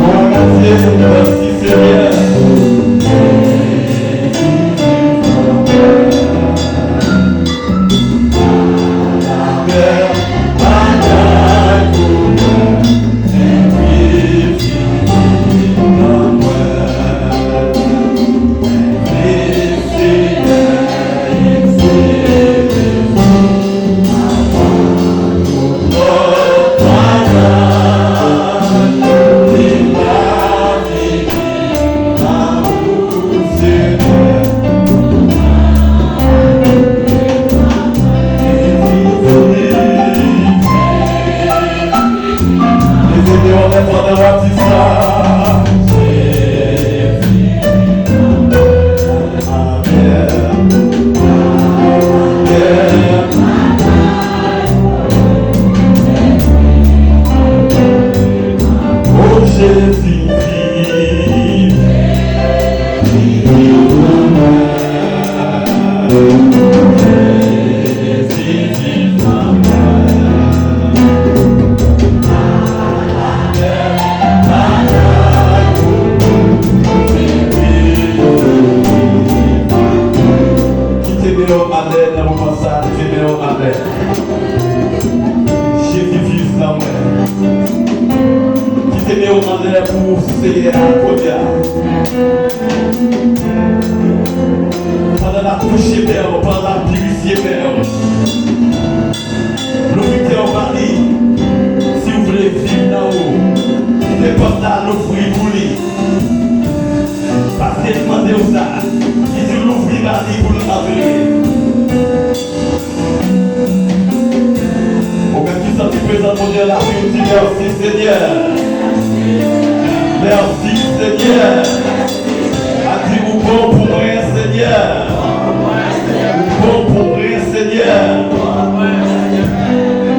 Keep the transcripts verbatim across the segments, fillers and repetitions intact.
Mèsi, Senyè. Leve men w anlè pandan w ap di sa. Amèn. Amèn. O Jezi, viv, viv pou mwen. Kite men w anlè nan moman sa, leve men w anlè. Jezi viv nan mwen. Kite men w anlè pou Seyè a kounye a. Pandan l ap touche men w, pandan l ap pirifye men w, louvri kè w ba li. Si w vle viv nan ou, kite pòt la louvri pou li. Paske li mande w sa, li di w louvri ba li pou l antre. Ou menm ki santi prezans Bondye nan lavi w, di, mèsi, Senyè. Mèsi, Senyè. A di, ou bon pou mwen, Senyè. Ou bon pou mwen, Senyè.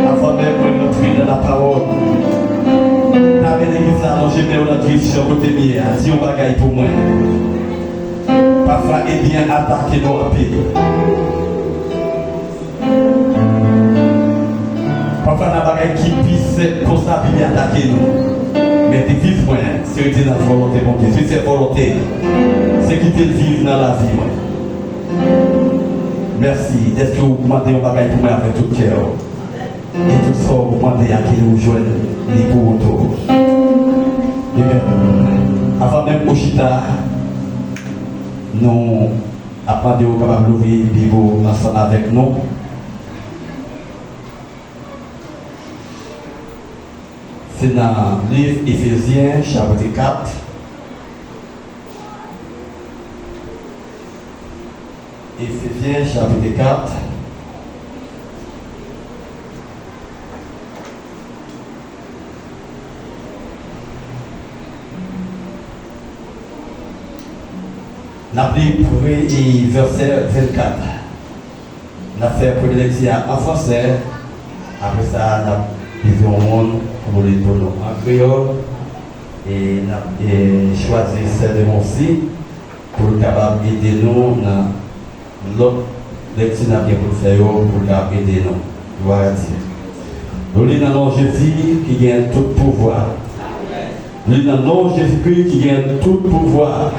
Avan menm mwen rantre nan lapawòl, ta men legliz la, lonje men w nan direksyon kote m ye a. Di yon bagay pou mwen. Pafwa, enmi an atake nou anpil. Pafwa, nan bagay ki pi senp konsa, Bib atake nou. Men deviz mwen, se rete nan volonte Bondye. Se fè volonte l. Se kite l viv nan lavi mwen. Mèsi dèske w mande yon bagay pou mwen avèk tout kè w. E tout sa w mande a, kite w jwenn li pou ou tou. Amen. Avan menm ou chita, nou ap mande w kapab louvri Bib ou ansanm avèk nou. Se nan liv Efezyen, chapit kat. Efezyen, chapit kat. N ap li pre-, e, vèsè vennkat. N ap fè premye lekti a an fransè. Apre sa, n ap leve yon moun pou li pou nou an kreyòl. E n ap, e, chwazi sè Demonsi pou l kapab ede nou nan lòt lekti n ap gen pou n fè yo, pou l kapab ede nou. Glwa a Dye. Nou li nan non Jezi ki gen tout pouvwa. Nou li nan non Jezikri ki gen tout pouvwa.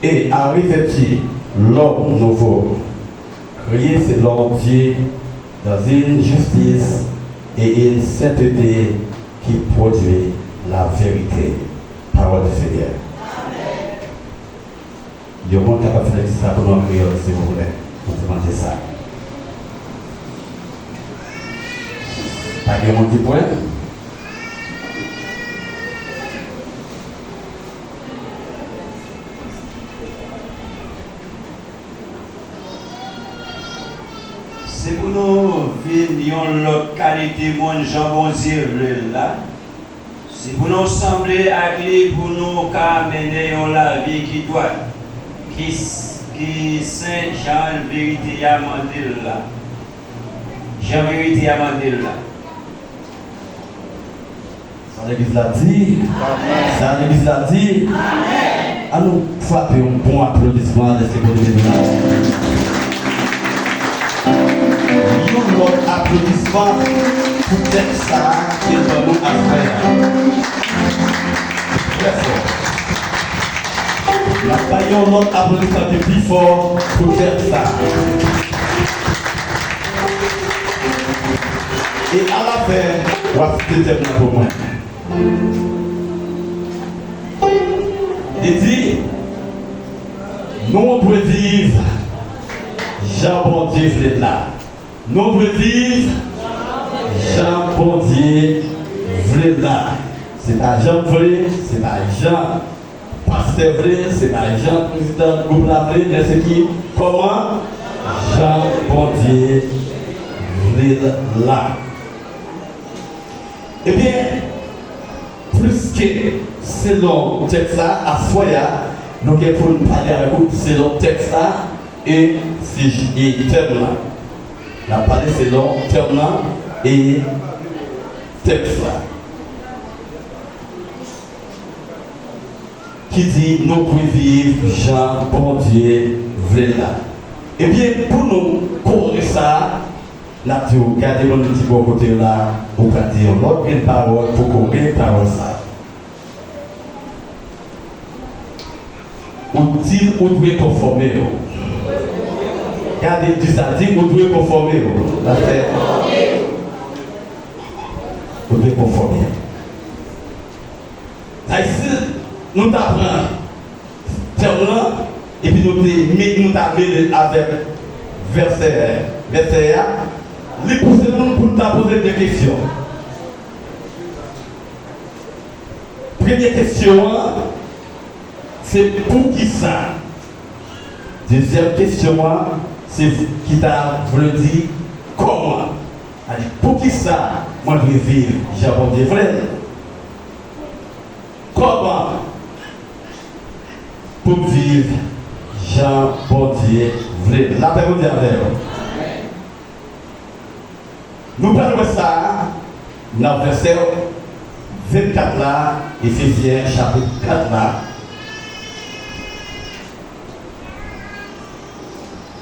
Et a revêtu l'homme nouveau, créé selon Dieu dans une justice et une sainteté qui produit la vérité. Parole du Seigneur. Yon moun kapab fè lekti sa pou nou an kreyòl, silvouplè? Nou te mande sa. Pa gen moun ki pwè? Se pou nou vin yon lòt kalite moun jan Bondye vle l la. Se pou nou sanble ak li pou nou ka mennen yon lavi ki dwat, ki s-, ki sen jan verite a mande l la. Jan verite a mande l la. Sa legliz la di? Amèn. Sa legliz la di? Amèn. An nou frape yon bon aplodisman dèske Bondye beni nou. Yon lòt aplodisman pou tèks sa a ke l ban nou aswè a. Bay yon lòt aplodisman ki pi fò pou tèm sa a. E alafen, w ap site tèm nan pou mwen. Li di, nou dwe viv jan Bondye vle l la. Nou dwe viv jan Bondye vle l la. Se pa jan m vle, se pa jan pastè vle, se pa jan prezidan gwoup la vle, men se ki kòman jan Bondye vle l la. Ebyen, pliske selon tèks la, aswè a, nou gen pou n pale avèk ou selon tèks la e sijè, e tèm lan. N ap pale selon tèm lan e tèks la. Ki di nou dwe viv jan Bondye vle l la. Ebyen, pou nou kore sa, n ap di w, gade moun ki bò kote w la, ou ka di yon lòt grenn pawòl pou kore pawòl sa. Ou di ou dwe konfòme w. Gade, di sa, di ou dwe konfòme w. Pastè, ou dwe konfòme w. Sa, si nou ta pran tèm lan, epi nou te, nou ta mele l avèk vèsè, vèsè a, li pouse nou pou n ta poze de kesyon. Premye kesyon an, se poukisa? Dezyèm kesyon an, se ki ta vle di kòman? Sa di, poukisa mwen dwe viv jan Bondye vle l? Kòman pou m viv jan Bondye vle l? Lapè Bondye avè w. Nou pral wè sa nan vèsè vennkat la, Efezyen chapit kat la.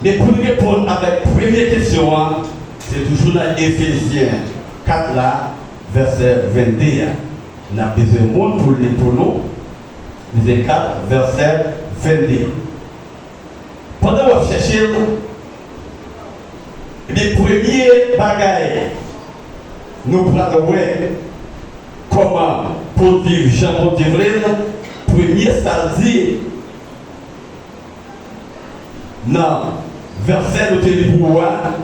Men pou n reponn avèk premye kesyon an, se toujou nan Efezyen kat la, vèsè vennde a. N ap bezwen moun pou li pou nou. Efezyen kat, vèsè vennde. Pandan w ap chèche l, ebyen, premye bagay nou pral wè kòman pou n viv jan Bondye vle l, premye sa l di nan vèsè nou te li pou ou a,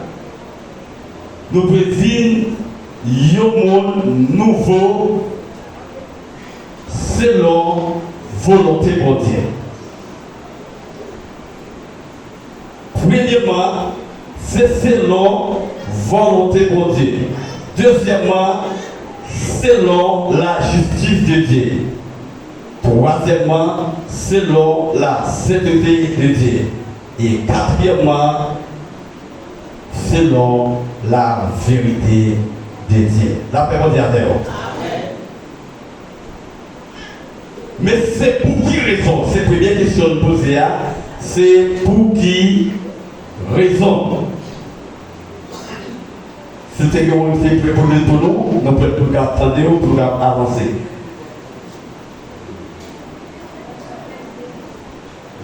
nou dwe vin yon moun nouvo selon volonte Bondye. Premyèman, se selon volonte Bondye. Dezyèmman, selon lajistis de Dye. Twazyèmman, selon la sentete de Dye. E katriyèmman, selon la verite de Dye. Lapè Bondye avè w. Men se pou ki rezon? Se premye kesyon n poze a. Se pou ki rezon? Si te gen yon moun ki te prepare l pou nou, nou prèt pou n ka tande w, pou n ka avanse.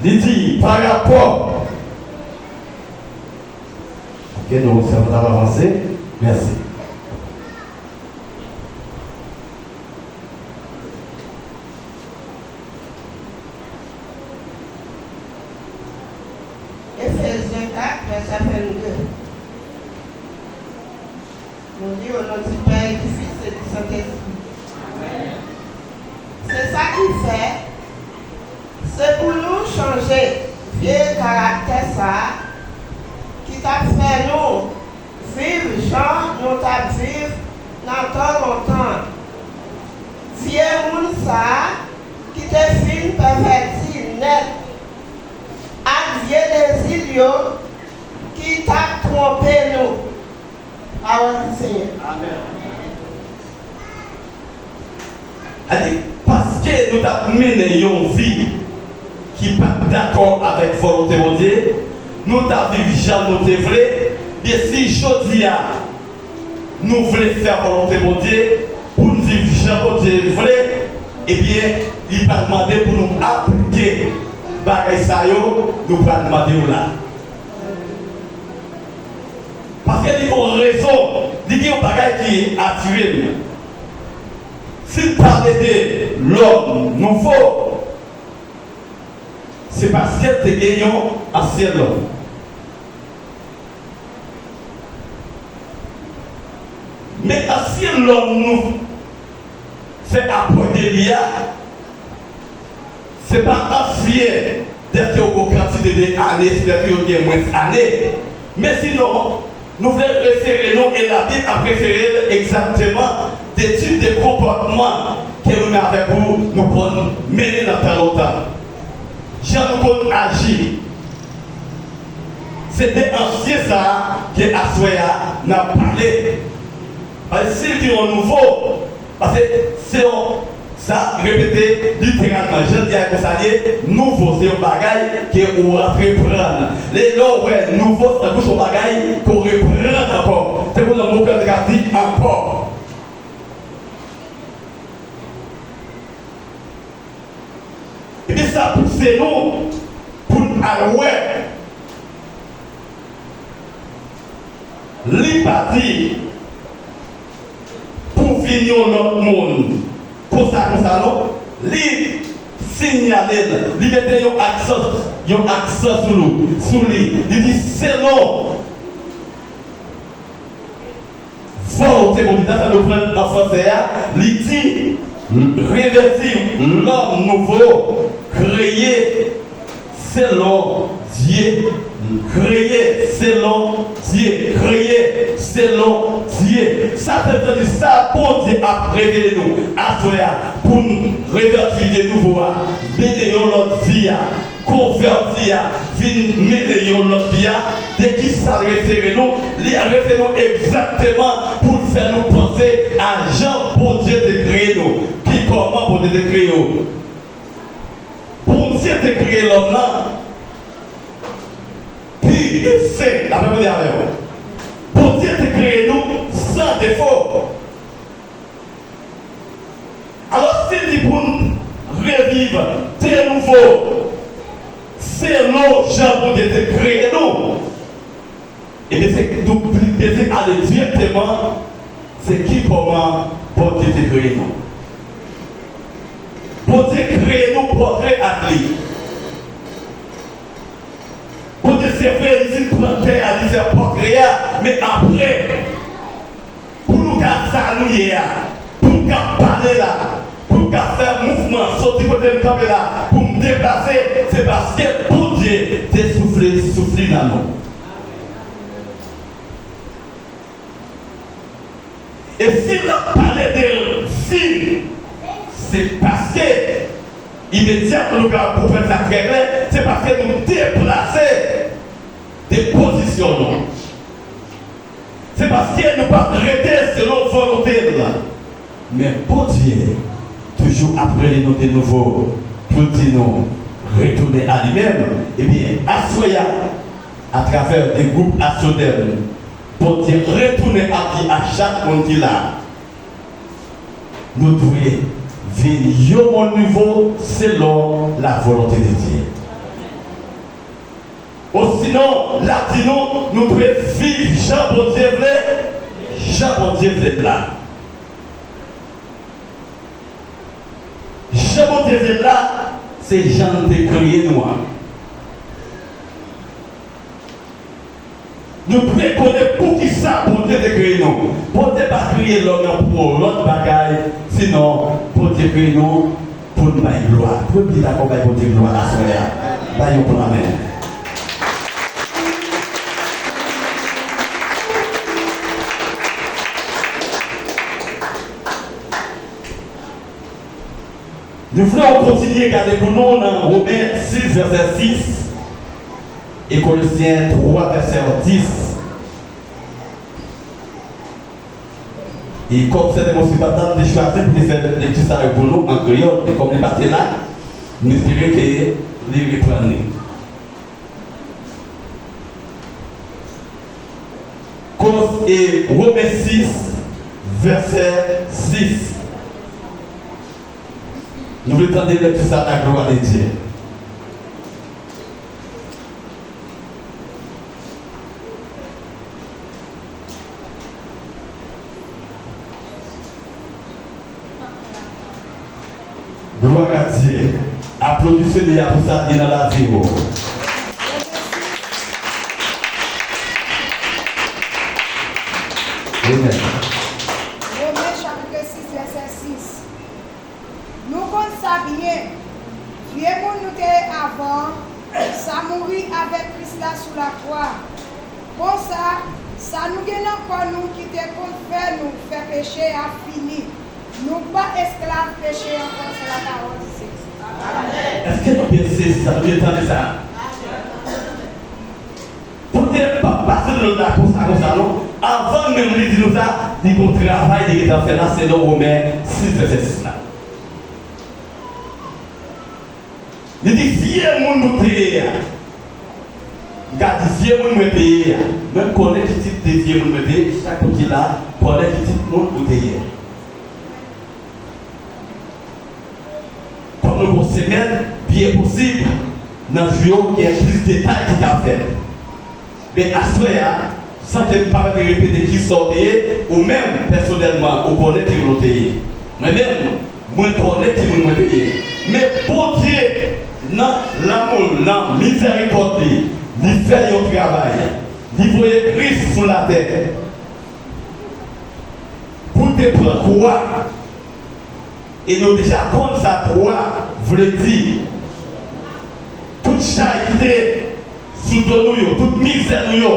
Li di, pa rapò. Ok, nou, sa va avanse. Mèsi. Efezyen kat, vèsè vennde. Nou li o non di Pè, di Fis e di Sentespri. Se sa ki fè, se pou nou chanje vye karaktè sa a ki t ap fè nou viv jan nou t ap viv nan tan lontan. Vye moun sa a ki te fin pèvèti nèt ak vye dezi l yo ki t ap twonpe nou. Pawòl di Senyè. Amèn. Sa di, paske nou t ap mennen yon vi ki pa t dakò avèk volonte Bondye, nou t ap viv jan nou te vle, men si jodi a nou vle fè volonte Bondye, pou n viv jan Bondye vle, ebyen, li pral mande pou nou aplike Bagay sa yo, nou pral mande w la. Paske li gon rezon, li gen yon bagay ki atire m. Si n pale de lòm nouvo, se paske te gen yon ansyen lòm. Men ansyen lòm nou fè apòte li a, se pa ansyen dèske yon gwo kantite de ane, se dèske yo gen mwens ane. Men sinon, nou vle refere nou, e Labib ap refere l egzakteman, de tip de konpòtman ke mwen avèk ou nou konn mennen nan tan lontan. Jan nou konn aji. Se de ansyen sa a ke aswè a n ap pale. Paske si l gen yon nouvo, paske se yon, sa repete literalman, jan l di a konsa l ye, nouvo se yon bagay ke ou antreprann. Lè, lè w wè nouvo, se tankou se yon bagay ke w reprann ankò. Se pou nan mo kè te ka di ankò. Epi sa pouse nou pou n al wè. Li pa di pou vin yon lòt moun konsa konsa non. Li siyale l, li mete yon aksan, yon aksan sou li, sou li. Li di selon volonte Bondye. Sa nou pran an fransè a, li di revèti, lòm nouvo, kreye selon Dye, kreye selon Dye, kreye selon Dye. Sa vle di sa Bondye ap revele nou aswè a pou n revèti de nouvo a, mennen yon lòt vi a. Konvèti a vin mennen yon lòt vi a. De ki sa l refere nou? Li refere nou egzakteman pou l fè nou panse a jan Bondye te kreye nou. Ki kòman Bondye te kreye w? Bondye te kreye lòm nan pi e sen, dapre Bondye avè w. Bondye te kreye nou san defo. Alò, si l di pou n reviv de nouvo, selon jan Bondye te kreye nou, ebyen, se nou bezwen ale dirèkteman, se ki kòman Bondye te kreye nou. Bondye kreye nou pòtre ak li. Bondye, se vre, li vin pran tè a, li fè pòtre a, men apre, pou nou ka sa nou ye a, pou nou ka pale la, pou nou ka fè mouvman, soti kote m kanpe la, pou m deplase, se paske Bondye te soufle souf li nan nou. E si n ap pale de vi, se paske, imedyatman nou ka konprann sa trè klè, se paske nou deplase de pozisyon nou. Se paske nou p ap rete selon volonte l. Men Bondye toujou ap rele nou de nouvo pou l di nou retounen a li menm. Ebyen, aswè a, atravè de gwoup Asodèm, Bondye retounen ap di a chak moun ki la, nou dwe vin yon moun nouvo selon la volonte de Dye. Osinon, l ap di nou, nou dwe viv jan Bondye vle, jan Bondye vle l la. Jan Bondye vle l la, se jan l te kreye nou an. Nou dwe konnen poukisa Bondye te kreye nou. Bondye pa kreye lòm nan pou yon lòt bagay, sinon Bondye kreye nou pou n bay glwa. Premye dakò bay Bondye glwa aswè a. Bay yon bon amèn. Nou vle w kontinye gade pou nou nan Women sis vèsè sis e Kolosyen twa vèsè dis. E kòm sè Demosi pa t ap te chwazi pou te fè lekti sa yo pou nou an kreyòl, men kòm li pa te la, m espere ke li reprann li. Kòs e Women sis, vèsè sis. Nou vle tande lekti sa a, glwa de Dye. Glwa a Dye. Aplodi Senyè a pou sa l gen nan lavi w. Amen. Women chapit sis, vèsè sis. Nou konn sa byen. Vye moun nou te ye avan an, sa mouri avèk Kris la sou lakwa. Konsa, sa nou gen nan kò nou ki te konn fè nou fè peche a fini. Nou pa esklav peche ankò, se lapawòl di Senyè. Èske nou byen sezi sa? Nou byen tande sa? Pou te pa pase nan lòt la konsa, konsa, non. Avan menm li di nou sa, li gon travay li gentan fè la, selon Women sis, vèsè sis la. Li di, vye moun nou te ye a. M ka di, vye moun mwen te ye a. Mwen konnen ki tip de vye moun mwen te ye, chak moun ki la, konnen ki tip moun ou te ye. Kòm nou gon semèn, byen posib, nan jou yo, gen plis detay ki ka fèt. Men aswè a, san ke m pa mete repete kisa w te ye, ou menm, pèsonèlman, ou konnen ki moun ou te ye. Mwen menm, mwen konnen ki moun mwen te ye. Men Bondye, nan lanmou l, nan mizèrikòd li, li fè yon travay. Li voye Kris sou latè pou l te pran kwa. E nou deja konn sa kwa vle di. Tout chay ki te sou do nou yo, tout mizè nou yo,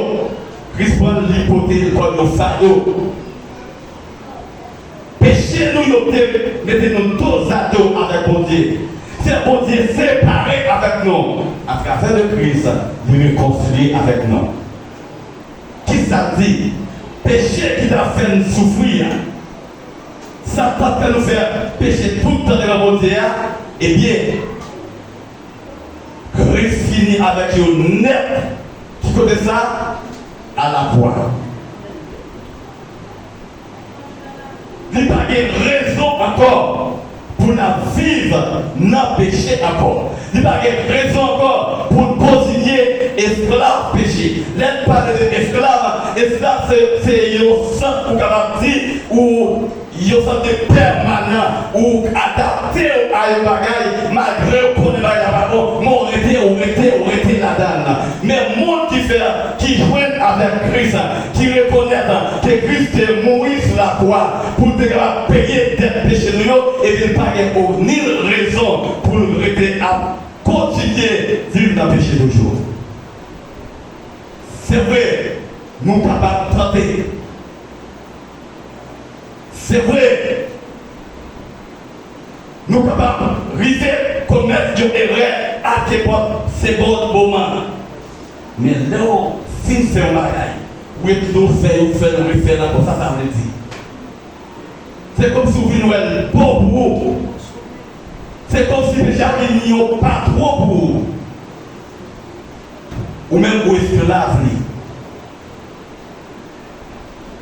Kris pran l, li pote l kòm yon fado. Peche nou yo te mete nou dozado avèk Bondye. Fè Bondye separe avèk nou. Atravè de Kris, li rekonsilye avèk nou. Kisa l di? Peche ki t ap fè n soufri a, sa k t ap fè nou fè peche tout tan devan Bondye a, ebyen, Kris fini avèk yo nèt. Ki kote sa? Alakwa. Li pa gen rezon ankò pou n ap viv nan peche ankò. Li pa gen rezon ankò pou n kontinye esklav peche. Lè n pale de esklav, esklav se, se yon sant ou kapab di ou yon sant de pèmanan, ou adapte w a yon bagay, malgre w konnen bagay la pa bon, men w rete, w rete, w rete ladan l. Men moun ki fè, ki jwenn avèk Kris, ki rekonèt ke Kris te mouri sou lakwa pou l te kapab peye dèt peche nou yo, ebyen, li pa gen okenn rezon pou l rete ap kontinye viv nan peche toujou. Se vre, nou kapab tante. Se vre, nou kapab rive komèt yon erè a kenpòt segonn moman. Men lè w fin fè yon bagay, ou ret nou fè l, ou fè l, ou refè l ankò, sa sa vle di? Se kòmsi w vin wè l bon pou ou. Se kòmsi peche a vin yon patwon pou ou. Ou menm ou esklav li.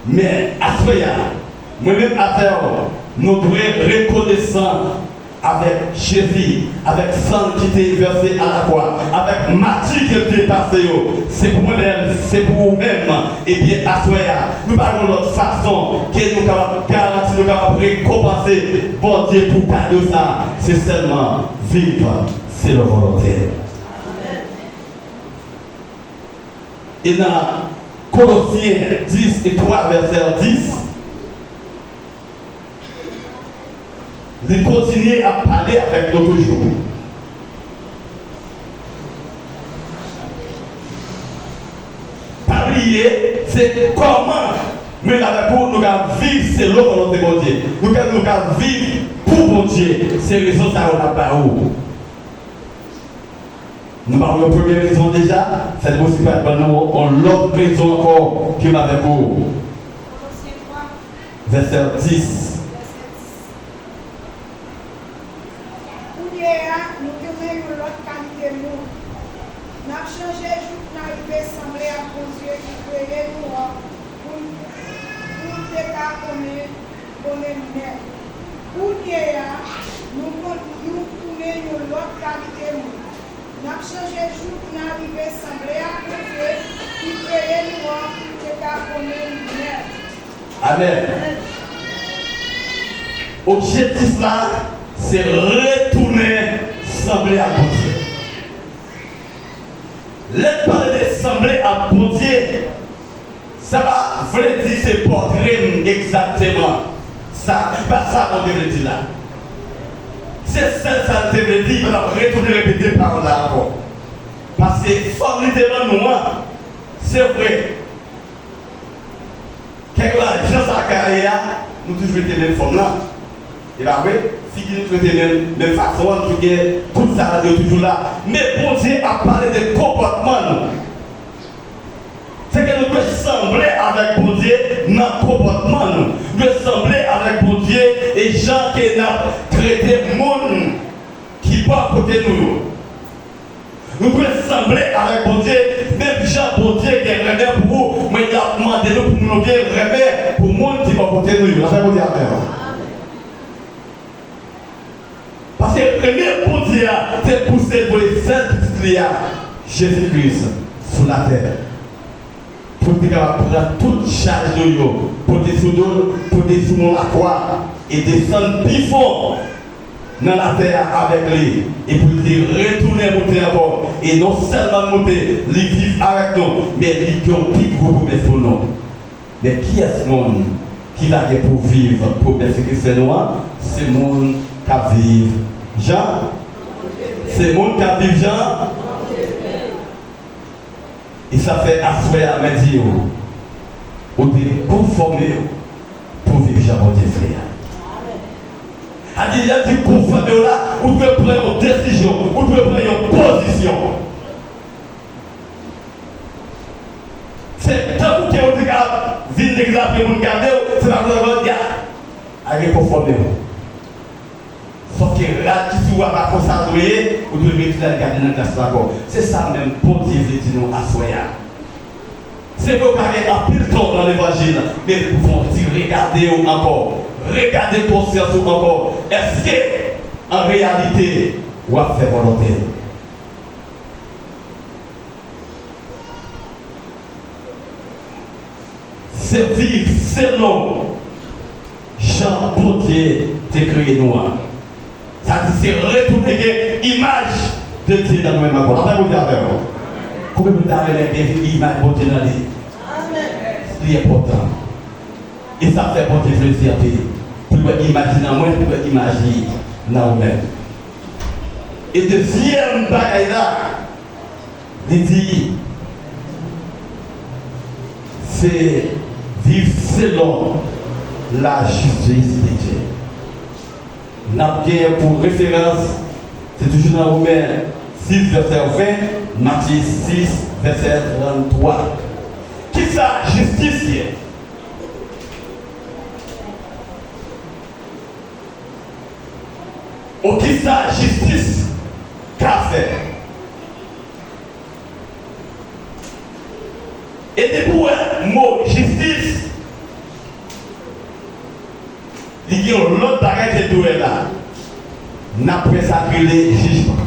Men aswè a, mwen menm avè w, nou dwe rekonesan avèk Jezi, avèk san l ki te vèse alakwa, avèk mati ke l te pase yo. Se pou mwen menm, se pou ou menm. Ebyen, aswè a, nou pa gen lòt fason ke nou kapab garanti, nou kapab rekonpanse Bondye pou kado sa. Se sèlman viv selon volonte l. E nan Kolosyen dis e twa, vèsè dis, li kontinye ap pale avèk nou toujou. Pa bliye, se kòman mwen avèk ou, nou ka viv selon volonte Bondye. Nou ka, nou ka viv pou Bondye. Se rezon sa yo n ap ba ou. Nou pa wè yon premye rezon deja, sèl posib pa ban nou yon lòt rezon ankò ke m avèk ou. Vèsè dis. Kounye a, nou tounen yon lòt kalite moun. N ap chanje jouk n arive sanble ak Bondye ki kreye nou an pou, pou l te ka konnen, konnen nou nèt. Kounye a, nou kon-, nou tounen yon lòt kalite moun. N ap chanje jouk n arive sanble ak Bondye ki kreye nou an pou l te ka konnen nou nèt. Amèn. Objektif la, Se retounen sanble ak Bondye. Lè n pale de sanble ak Bondye, sa pa vle di se pòtre m egzakteman. Sa, li pa sa Bondye vle di la. Se sèl sa l te vle di, m ap retounen repete pawòl la ankò. Paske fòm li te ban nou an, se vre, kèlkeswa jan sa ka ye a, nou toujou rete menm fòm lan. E pa vre? Figi nou toujou rete menm, menm fason an, nou toujou gen tout sa yo toujou la. Men Bondye ap pale de konpòtman nou. Se ke nou dwe sanble avèk Bondye nan konpòtman nou. Nou dwe sanble avèk Bondye e jan ke n ap trete moun ki bò kote nou yo. Nou dwe sanble avèk Bondye, menm jan Bondye gen renmen pou ou, men l ap mande nou pou nou gen renmen pou moun ki bò kote nou yo. Lafè Bondye avè w. Paske renmen Bondye a te pouse l voye sèl Pitit li a, Jezi Kris, sou latè, pou l te kapab pran tout chaj nou yo, pote sou do l, pote sou yon lakwa, e desann pi fon nan latè a avèk li, e pou l te retounen moute ankò, e non sèlman l moute, li viv avèk nou, men li gen yon pi gwo pwomès pou nou. Men kiyès moun ki ta gen pou viv pwomès li te fè nou an? Se moun k ap viv jan? Se moun k ap viv jan? E sa fè aswè a, mwen di w, ou dwe konfòme w pou viv jan Bondye vle a. Sa di, lè di konfòme w la, ou dwe pran yon desizyon, ou dwe pran yon pozisyon. Se tankou ke ou te ka vin legliz la, pou moun gade w, se pa pou yo di, a, a gen konfòme w. Sòf ke rad ki sou ou a pa konsa l dwe ye, ou dwe retounen al gade nan glas la ankò. Se sa menm Bondye vle di nou aswè a. Se vre ou pa gen anpil ton nan levanjil, men li pou fè yon ti regade w ankò. Regade konsyans ou ankò. Èske, an reyalite, w ap fè volonte l? Se viv selon jan Bondye te kreye nou an. Sa di se retounen gen imaj de Dye nan nou menm ankò. Anpè Bondye avè w. Konbyen moun ta renmen gen imaj Bondye nan li? Li enpòtan. E sa fè Bondye plezi anpil. Pou l wè imaj li nan mwen, pou l wè imaj li nan ou menm. E dezyèm bagay la, li di, se viv selon lajistis de Dye. N ap genyen pou referans, se toujou nan Women sis, vèsè ven, Matye sis, vèsè tranntwa. Kisa jistis ye? Ou kisa jistis ka fè? E depi w wè mo jistis, li gen yon lòt bagay ke l dwe la. N ap wè sa k rele jijman.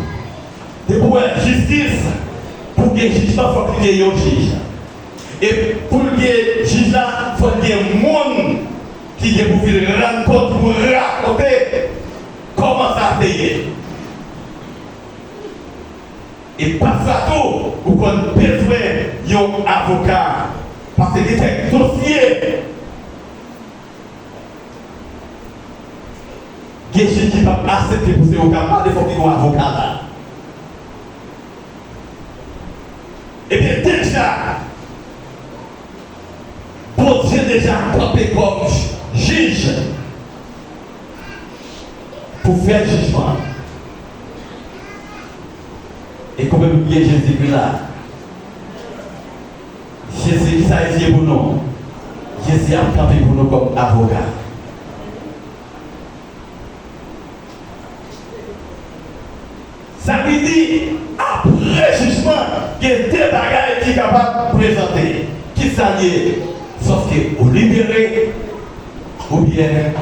Depi w wè jistis, pou gen jijman, fòk li gen yon jij. E pou l gen jij la, fòk gen moun ki gen pou vin rann kont, pou rakonte kòman sa te ye. E pa sa tou, ou konn bezwen yon avoka. Paske gen kèk dosye, gen jij ki p ap aksepte pou se ou k ap pale, fòk gen yon avoka la. Ebyen, deja, Bondye deja kanpe kòm jij pou fè jijman. E konbyen moun ki gen Jezikri la? Jezi, kisa Jezi ye pou nou? Jezi ap kanpe pou nou kòm avoka. Sa vle di, apre jijman, gen de bagay ki kapab prezante. Kisa l ye? Sòske ou libere, oubyen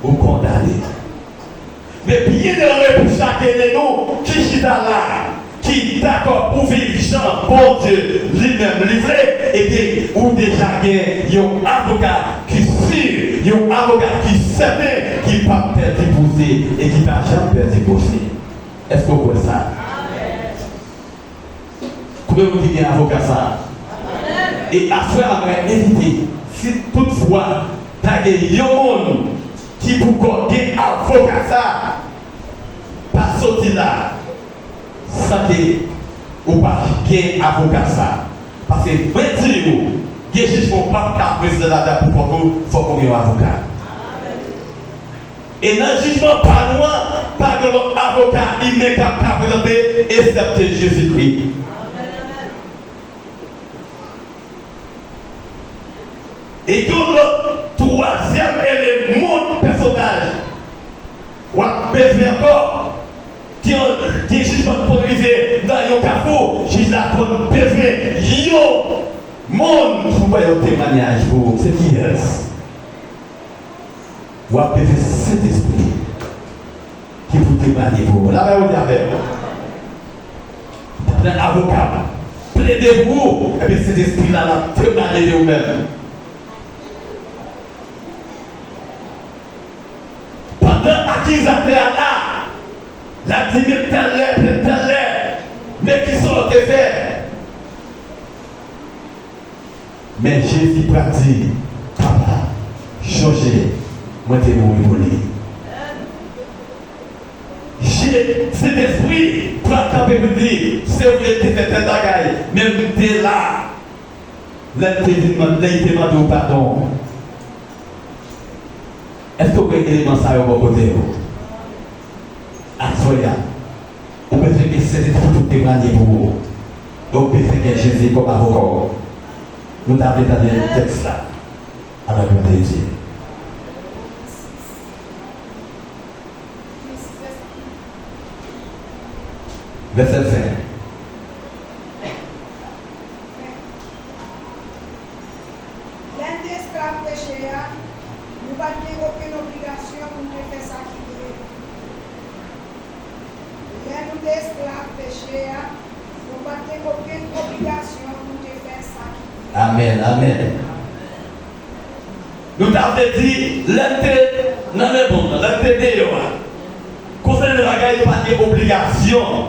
ou kondane. Men byennere pou chak ene nou ki chita la, ki dakò pou viv jan Bondye li menm li vle, ebyen, ou deja gen yon avoka ki si Yon avoka ki sèten, ki p ap pèdi poze e ki pa janm pèdi poze. Èske w kwè sa? Konbyen moun ki gen avoka sa a? E aswè a, mwen envite, si toutfwa ta gen yon moun ki poukò gen avoka sa a, pa soti la san ke ou pa gen avoka sa a. Paske mwen di ou, gen jijman w p ap ka prezante ladan pou kont ou, fòk ou gen yon avoka. E nan jijman pa nou an, pa gen lòt avoka imen k ap ka prezante, eksepte Jezikri. E gen yon lòt, twazyèm eleman, pèsonaj w ap bezwen ankò. Gen, gen jijman k konn rive nan yon kafou, jij la konn bezwen yon moun pou bay yon temwayaj pou ou. Se kiyès? W ap bezwen Sentespri ki pou temwaye pou ou. Lapè Bondye avè w. Pandan avoka ap plede pou ou, ebyen Sentespri la l ap temwaye de ou menm. Pandan akizatè a la, l ap di, men tèl lè, men tèl lè, men kisa w te fè. Men Jezi pral di, Papa, chonje, mwen te mouri pou li. Je, Sentespri pral kanpe pou di, se vre, l te fè tèl bagay, men m te la lè l te vin mande, lè l te mande w padon. Èske w gen eleman sa yo bò kote w? Aswè a, ou bezwen gen Sentespri pou temwaye pou ou. Ou bezwen gen Jezi kòm avoka w. Nou ta vle tande tèks la. A la glwa de Dye. Vèsè senk. Lè n te esklav peche a, nou pa t gen okenn obligasyon pou n te fè sa ki byen. Lè nou te esklav peche a, nou pa t gen okenn obligasyon pou n te fè sa ki byen. Amèn, amèn. Nou ta vle di, lè n te nan lemonn nan, lè n te deyò a, konsènan bagay nou pa t gen obligasyon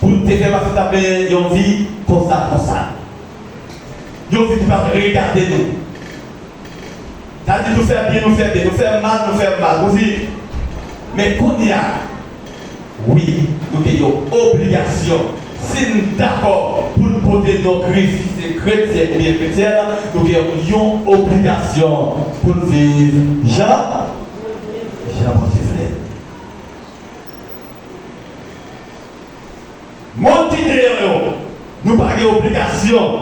pou n te fè, paske n t ap mennen yon vi konsa, konsa. Yon vi ki p ap regade nou. Sa di nou fè byen, nou fè byen, nou fè mal, nou fè mal. Ou di, men kounye a, wi, nou gen yon obligasyon. Si n dakò pou n pote non Kris, si se kretyen oubyen kretyèn, nou gen yon obligasyon pou n viv jan, jan Bondye vle. Moun ki deyò yo, nou pa gen obligasyon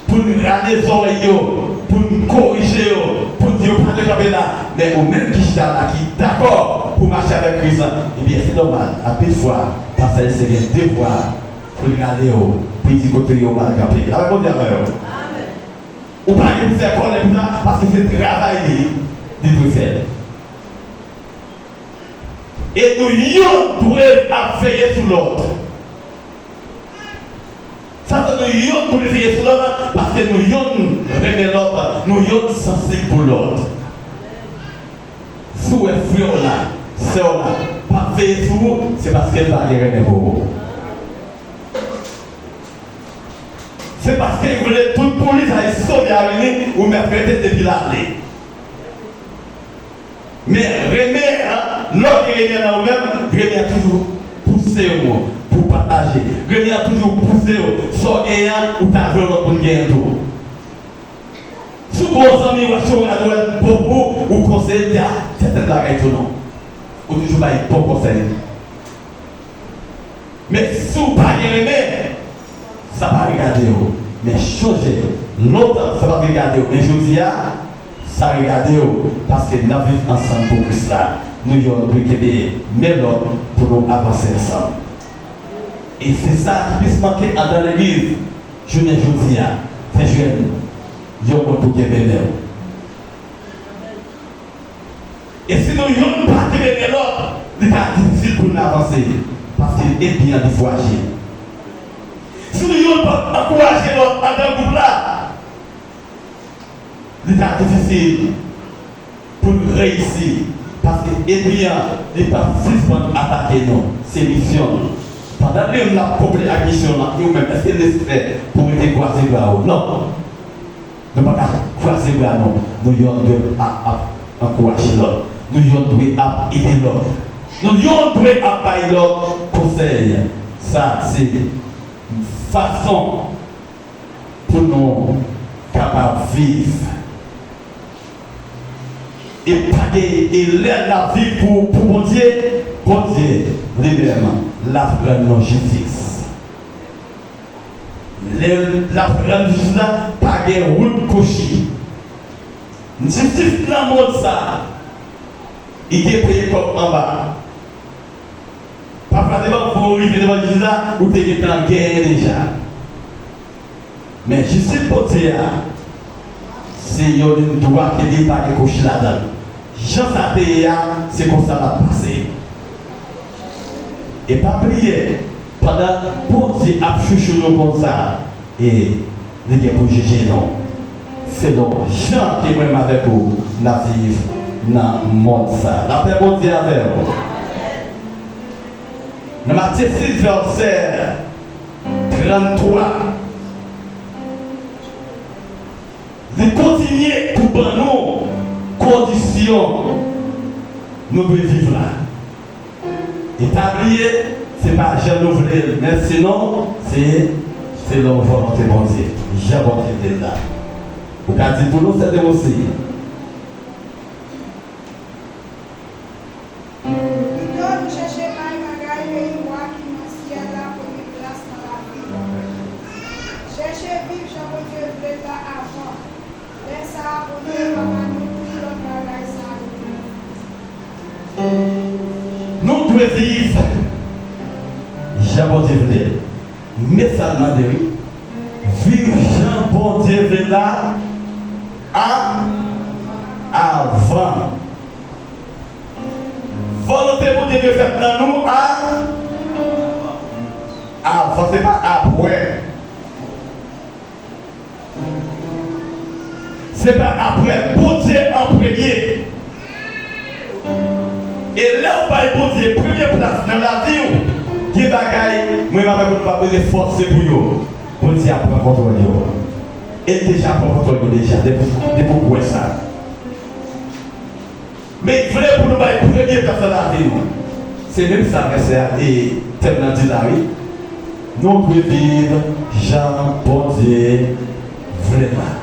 pou n rale zòrèy yo, pou n korije yo, pou n di yo pa dwe kanpe la. Men ou menm ki chita la, ki dakò pou mache avèk Kris la, ebyen, se nòmal. Anpil fwa, pastè Ese gen devwa pou l rale yo, pou l di kote yo mal kanpe. Lapè Bondye avè yo. Ou pa gen pou fè kòlè pou sa, paske se travay li, li dwe fè. E nou youn dwe ap veye sou lòt. Sa fè nou youn pou nou veye sou lòt, paske nou youn renmen lòt, nou youn sansib pou lòt. Si w wè frè w la, sè w la, p ap veye sou ou, se paske l pa gen renmen pou ou. Se paske l vle tout pou li, sa e sove a vini, ou mèt rete depi l ale. Men renmen an, lè w gen renmen nan ou menm, renmen an toujou pouse w pou pataje. Renmen an toujou pouse w, sa w genyen an, ou ta vle lòt moun genyen tou. Si w gen yon zanmi w achte yon radwèl bon pou ou, ou konseye l, di a, fè tèl bagay tou non. Ou toujou bay bon konsèy. Men si w pa gen renmen, sa pa regade w. Men chonje, lontan sa pa t regade w, men jodi a, sa regade w, paske n ap viv ansanm pou Kris la. Nou youn dwe kenbe men lòt pou nou avanse ansanm. E se sa ki plis manke anndan legliz. Jounen jodi a, se jwenn yon moun pou kenbe men w. E si nou youn pa kenbe men lòt, li ka difisil pou n avanse, paske enmi an li fwajil. Si nou youn pa ankouraje lòt anndan gwoup la, li ka difisil pou n reyisi. Paske ènmi an, li p ap sispann atake nou. Se misyon l. Pandan li menm l ap konple ak misyon l lan, e ou menm, èske nesesè pou w rete kwaze bra w? Non. Nou pa ka kwaze bra nou. Nou yonn dwe ap, ap ankouraje lòt. Nou yonn dwe ap ede lòt. Nou yonn dwe ap bay lòt konsèy. Sa se fason pou nou kapab viv. E pa gen, e lè n ap viv pou, pou Bondye, Bondye li menm l ap rann nou jistis. Lè l ap rann jistis la, pa gen wout kwochi. Jistis nan mond sa a, li gen peye kòb anba. Pafwa, devan pou w rive devan jistis la, ou te gentan genyen deja. Men jistis Bondye a, se yon liy dwat ke li pa gen kwochi ladan l. Jan sa te ye a, se konsa l ap pase. E pa bliye, pandan Bondye ap chouchou nou konsa, e li gen pou jije nou selon jan ke mwen menm avèk ou n ap viv nan mond sa. Lapè Bondye avè w. Nan Matye sis vèsè tranntwa, li kontinye pou ban nou kondisyon nou dwe viv la. E pa bliye, se pa jan nou vle l, men sinon, se selon volonte Bondye, jan Bondye vle l la. Ou ka di pou nou, sè Demosi. Pito nou chèche bay bagay peyi wa ki nan syèl la premye plas nan lavi nou. Chèche viv jan Bondye vle l la avan. Lè sa a, Bondye va ba nou tout lòt bagay sa yo. Nou dwe viv jan Bondye vle. Men sa l mande, wi. Viv jan Bondye vle la a, avan. Volonte Bondye dwe fèt nan nou a, avan, se pa apre. Se pa apre, Bondye an premye. E lè w bay Bondye premye plas nan lavi w, gen bagay, mwen menm avèk ou, nou pa bezwen fòse pou yo. Bondye ap pran kontwòl yo. E l deja pran kontwòl yo deja, depi, depi w kwè sa. Men l vle pou nou bay premye plas nan lavi nou. Se menm sa vèsè a, e tèm nan di la, wi. Nou dwe viv jan Bondye vle la.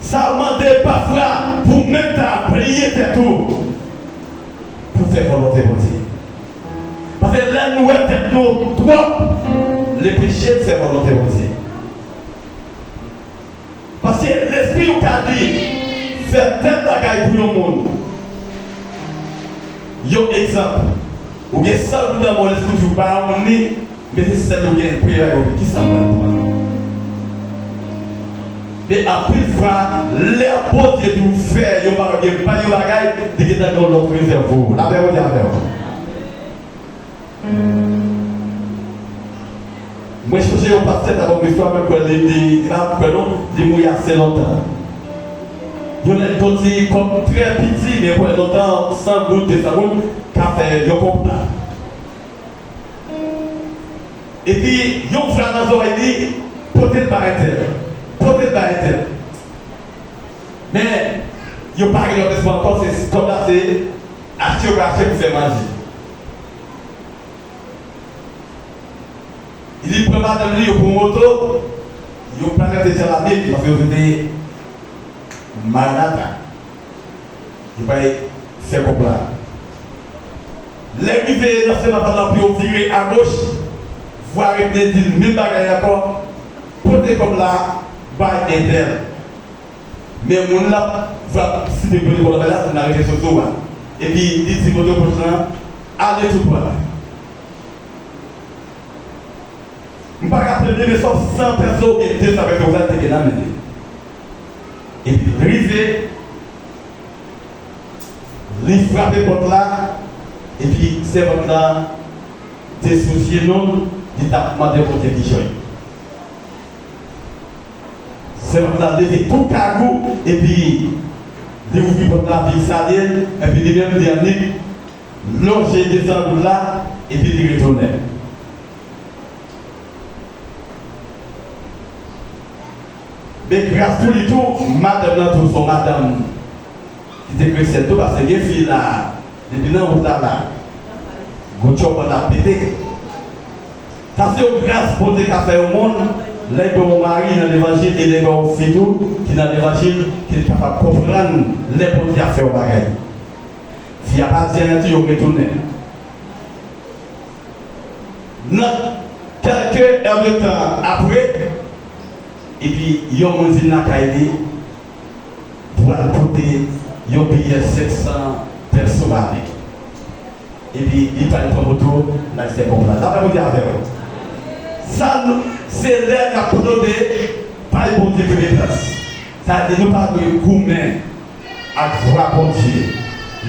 Sa mande pafwa pou w menm ta bliye tèt ou, pou w fè volonte Bondye. Paske lè nou wè tèt nou twòp, l enpeche n fè volonte Bondye. Paske lespri w ka di fè tèl bagay pou yon moun. Yon egzanp, ou gen san goud nan men w, lespri w di w ba yon moun li, mete sèl ou gen, premye bagay ou di, kisa m pral pran? Men anpil fwa, lè Bondye di w fè yon bagay, oubyen bay yon bagay, li gentan gen yon lòt rezèv pou ou. Lapè Bondye avè w. Mwen chonje yon pastè t ap ban m istwa, mwen kwè li, li, li pa kwè non, li mouri ase lontan. Yon nèg konn di kòb trè piti, men kwè lontan, san goud, de san goud, ka fè yon kòb la. Epi, yon vwa nan zòrèy li, pote l ba entèl, pote l ba entèl. Men, yo pa gen lòt espwa ankò, se kòb la, se achte yo pral achte pou fè manje. Li pran madanm li, yo pran moto, yo pa rete jan la bib, paske yo rete Maranata. Yo pa fè kòb la. Lè rive nan semen pat la, pou yo vire agoch, vwa repete di l menm bagay ankò, pote kòb la, bay entèl. Men moun la, vwa site pote kòb la, bay la, moun la rete sou sou a. Epi, li di pote kòb la, ale tou dwat. M pa ka plede, men sòf san pèso oubyen de san pèso konsa te gen nan men li. Epi l rive, li frape pòt la, epi sèvant la te sou jenou l, li t ap mande Bondye kijan l ye. Sèvant la leve tout kag ou, epi li ouvri pòt la, epi li salye l, epi li menm li annik lonje desann wout la, epi li retounen. Men gras pou li tou, madanm nan tou se yon madanm ki te kretyèn tou, paske gen fi la, depi nan wout la la, gwo tchòpòt ap pete. Sa se yon gras Bondye ka fè yon moun, lè l ba w yon mari nan levanjil, e lè l ba w yon fi tou ki nan levanjil, ki kapab konprann lè Bondye ap fè yon bagay. Fi a pa di anyen tou, yo retounen. Nan kèlke è de tan apre, epi yon moun vin lakay li, pral pote yon biyè senk san pèso ba li. Epi li pral pran moto, l al fè bon plas. Lapè Bondye avè w. Sa nou, se lè n ap plode, bay Bondye premye plas. Sa vle di nou pa dwe goumen ak vwa Bondye.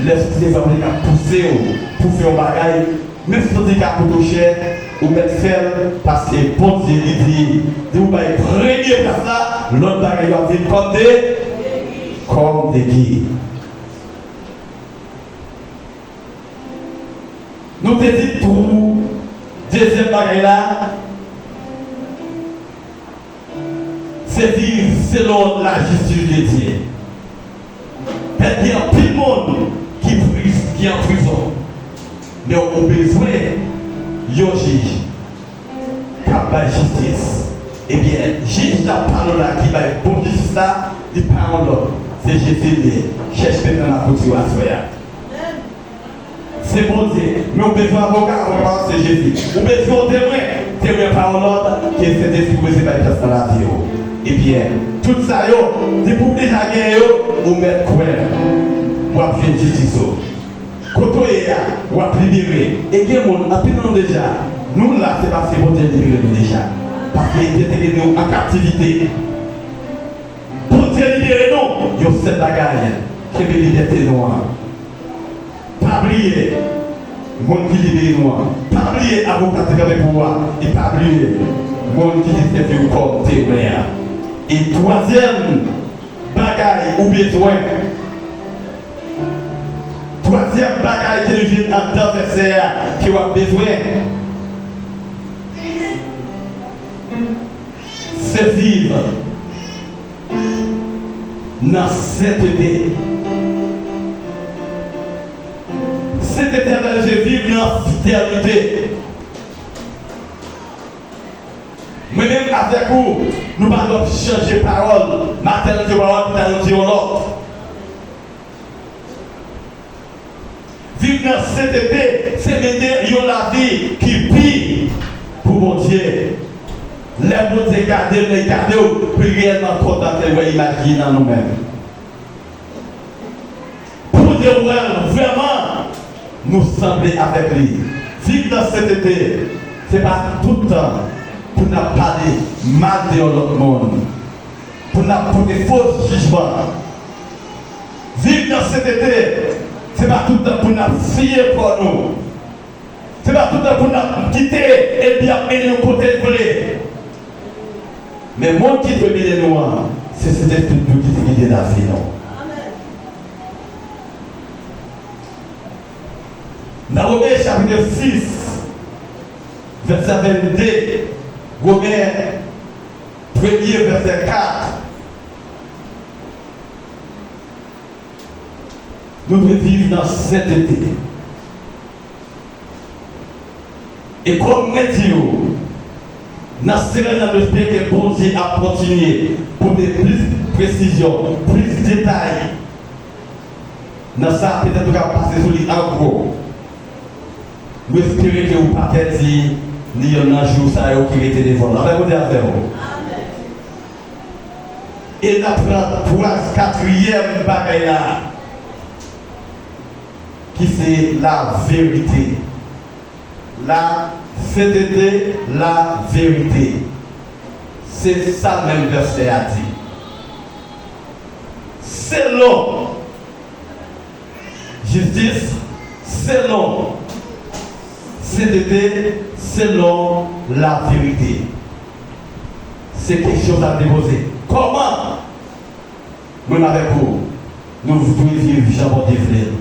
Lè soti se Bondye k ap pouse w pou fè yon bagay, menm si soti ka koute w chè, ou mèt fè l, paske Bondye li di, di ou bay premye plas la, lòt bagay yo ap vin kòm de, kòm de gi. Nou te di tou, dezyèm bagay la, se viv selon lajistis de Dye. Pèp gen anpil moun ki pri-, ki an prizon, men ou bezwen yon jij k ap bay jistis. Ebyen, jij la, pawòl la ki bay bon jistis la, li pa yon lòt. Se Jezi li ye. Chèche met nan lakou ti w aswè a. Se Bondye. Men ou bezwen avoka, avoka pa se Jezi. Ou bezwen yon temwen, temwen pa yon lòt ke Sentespri bezwen bay plas nan lavi w. Ebyen, tout sa yo, depi w deja genyen yo, ou mèt kwè w ap jwenn jistis ou. Kote w ye a, w ap libere. E gen moun, anpil nan nou deja, nou la, se paske Bondye libere nou deja. Paske te te gen nou an kaptivite. Bondye libere nou, yon sèl bagay, kenbe libète nou an. Pa bliye, moun ki libere nou an. Pa bliye avoka te kanpe pou ou a, e pa bliye, moun ki te sèvi w kòm temwen an. E twazyèm bagay ou bezwen, twazyèm bagay ke nou jwenn anndan vèsè a ke w ap bezwen, se viv nan sentete. Sentete a vle di viv nan fidèlite. Mwen menm avèk ou, nou pa dwe chanje pawòl. Maten nou di yon pawòl, pita nou di yon lòt. Viv nan sentete, se mennen yon lavi ki pi pou Bondye. Lè Bondye gade w, lè l gade w, li reyèlman kontan lè l wè imaj li nan nou menm. Bondye wè l vrèman, nou sanble avèk li. Viv nan sentete, se pa tout tan pou n ap pale mal de yon lòt moun, pou n ap pote fo jijman. Viv nan sentete, se pa tout tan pou n ap siye kò nou. Se pa tout tan pou n ap kite enmi ap mennen nou kote l vle. Men moun ki dwe mennen nou an, se Sentespri Bondye ki dwe gide lavi nou. Nan Women chapit sis, vèsè vennde, Women premye vèsè kat, nou dwe viv nan sentete. E kòm mwen di w, nan semèn nan, nou espere ke Bondye ap kontinye pote plis presizyon, plis detay nan sa, petèt nou ka pase sou li an gwo. Nou espere ke ou pa pèdi ni yonn nan jou sa yo ki rete devan w. Lapè Bondye avè w. E n ap pran twa, katriyèm bagay la, ki se laverite. La sentete, laverite. Se sa menm vèsè a di. Selon jistis, selon sentete, selon laverite. Se kesyon sa m te poze. Kòman mwen avèk ou, nou dwe viv jan Bondye vle l?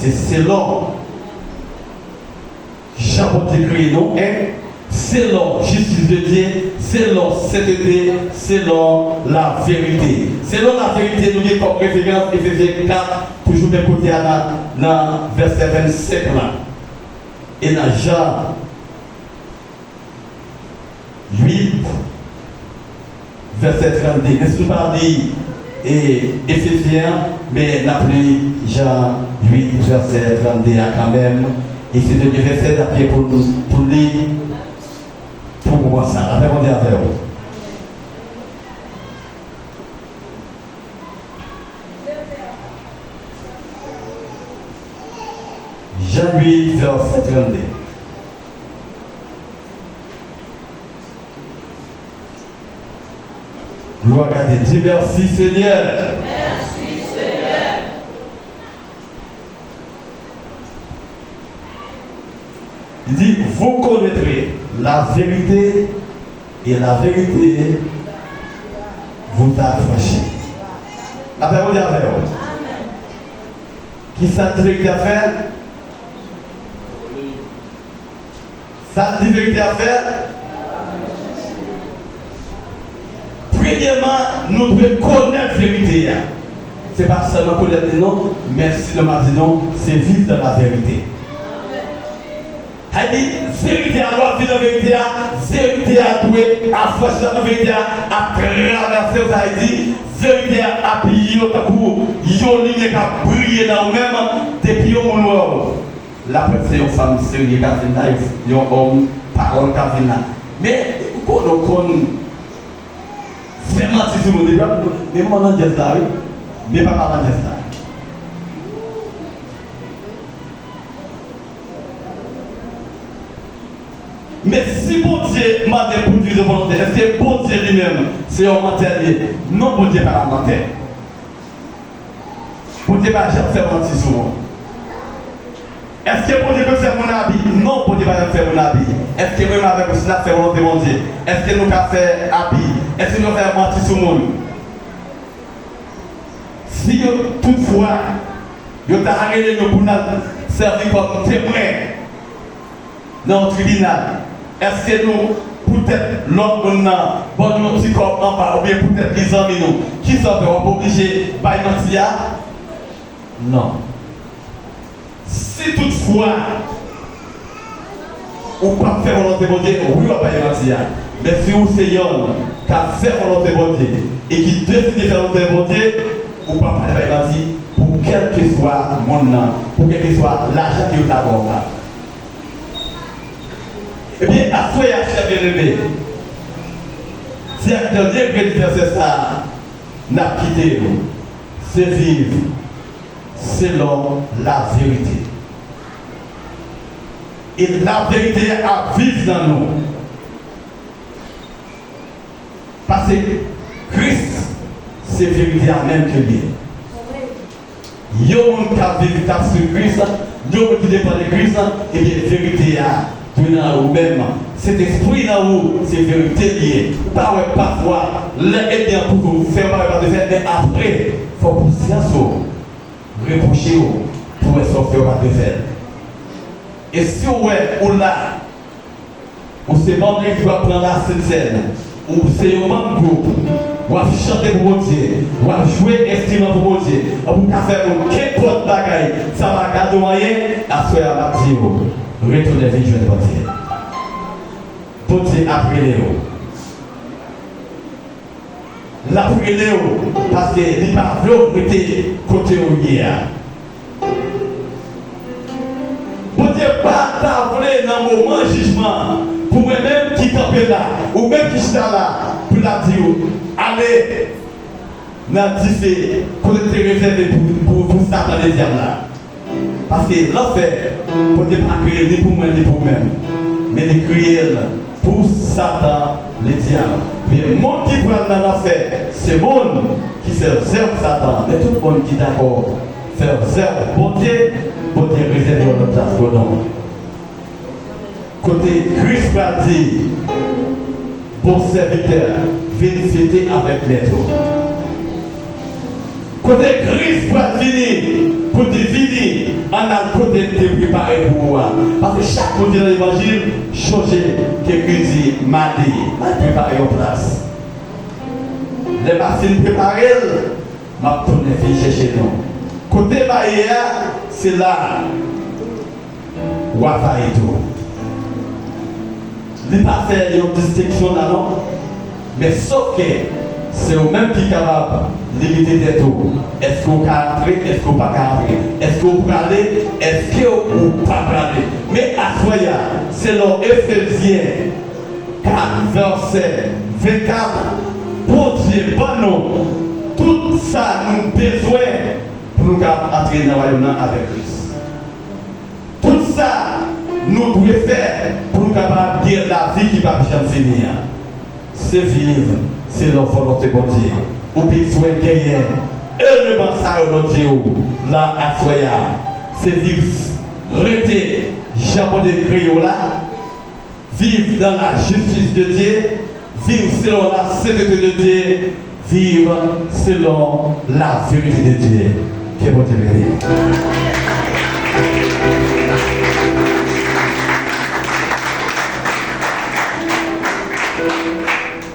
Se selon jan Bondye kreye nou, en, selon jistis de Dye, selon sentete, selon laverite. Selon laverite, nou gen kòm referans Efezyen kat, toujou menm kote a nan, nan vèsè vennsenk la. E nan Jan uit, vèsè trannde. Men si nou pa li, e, Efezyen an, men n ap li Jan uit, vèsè trannde a kanmenm. E se dènye vèsè n ap gen pou nou, pou li pou moman sa. Lapè Bondye avè w. Jan uit, vèsè trannde. Glwa a Dye. Di mèsi, Senyè. Li di, vous connaîtrez la vérité et la vérité vous affranchit. Lapè Bondye avè w. Kisa di verite a fè? Sa di verite a fè? Premyèman, nou dwe konèt verite a. Se pa sèlman konèt li non, men sinon m ap di nou, se viv dans la vérité. Sa vle di, verite a, lè w ap viv nan verite a, verite a dwe afranchi w, verite a ap travèse w, sa vle di, verite a ap yon tankou yon limyè k ap briye nan ou menm, depi yon moun wè w. Lapè se yon fanm serye k ap vin la, yon, yon òm pawòl k ap vin la. Men, ou konn, ou konn fè manti sou moun deja, men manman nan djèz la, wi. Men papa nan djèz la. Men si Bondye mande pou dirijan volonte, èske Bondye li menm se yon mantè li ye? Non, Bondye pa yon mantè. Bondye pa janm fè manti sou moun. Èske Bondye konn fè moun abi? Non, Bondye pa janm fè moun abi. Èske mwen menm avèk ou, si n ap fè volonte Bondye, èske nou ka fè abi? Èske nou ka fè manti sou moun? Si yo, toutfwa, yo ta rele nou pou n al sèvi kòm temwen nan yon tribinal, èske nou, poutèt lòt moun nan ban nou yon ti kòb anba, oubyen poutèt li zanmi nou, kisa w fè? W ap oblije bay manti a? Non. Si toutfwa ou p ap fè volonte Bondye, wi, w ap bay manti a. Men si ou se yonn k ap fè volonte Bondye e ki deside fè volonte Bondye, ou p ap bay manti pou kèlkeswa moun nan, pou kèlkeswa lajan ke yo ta ba w la. Ebyen, aswè a, chè byeneme, se ak dènye grenn vèsè sa a n ap kite nou, se viv selon laverite. E laverite a ap viv nan nou. Paske Kris se verite a menm ke l ye. Yon moun k ap viv, k ap swiv Kris, yon moun ki depann de Kris, ebyen, verite a dwe nan ou menm. Sentespri nan ou, se verite li ye. Ou pa wè pafwa, lè ènmi an pouse w fè yon bagay w pa dwe fè, men apre, fò konsyans ou repwoche w pou wè sa w fè w pa dwe fè l. E si w wè ou la, ou se manm legliz w ap pran lasent sèn, ou se yon manm gwoup, w ap chante pou Bondye, w ap jwe enstriman pou Bondye, ou ka fè moun kenpòt bagay, sa pa gade w anyen, aswè a m ap di w, retounen vin jwenn Bondye. Bondye ap rele w. L ap rele w, paske li pa vle w rete kote w ye a. Bondye pa ta vle nan moman jijman an, pou mwen menm ki kanpe la, ou menm ki chita la, pou l ap di w, ale nan dife kote l te rezève pou, pou, pou Satan ledyab la. Paske lanfè, Bondye pa kreye ni pou mwen ni pou ou menm, men li kreye l pou Satan ledyab. Men moun ki pral nan lanfè, se moun ki fè zèv Satan. Men tout moun ki dakò fè zèv Bondye, Bondye rezève yon lòt plas pou nou. Kote Kris pral di, bon sèvitè, Vin fete avèk Mèt ou. Kote Kris pral vini, pou di, "Vini, ann al kote m te prepare pou ou a." Paske chak moun ki nan levanjil, chonje ke Kris di, "M ale, m al prepare yon plas. Lè m a fin prepare l, m ap tounen vin chèche nou." Kote m a ye a, se la. W a va ye tou. Li pa fè yon distenksyon la non. Men sòf ke se ou menm ki kapab limite tèt ou. Èske w ka antre? Èske w pa ka antre? Èske w prale? Èske w pa prale? Men aswè a, selon Efezyen kat, vèsè vennkat, Bondye ban nou tout sa nou bezwen pou nou kapab antre nan wayòm nan avèk Kris. Tout sa nou dwe fè pou nou kapab gen lavi ki p ap janm fini an, se viv selon volonte Bondye. Ou bezwen genyen eleman sa yo Bondye ou la aswè a. Se viv, rete jan Bondye kreye w la, viv dans la justice de Dieu, viv selon la sainteté de Dieu, viv selon la vérité de Dieu. Ke Bondye beni.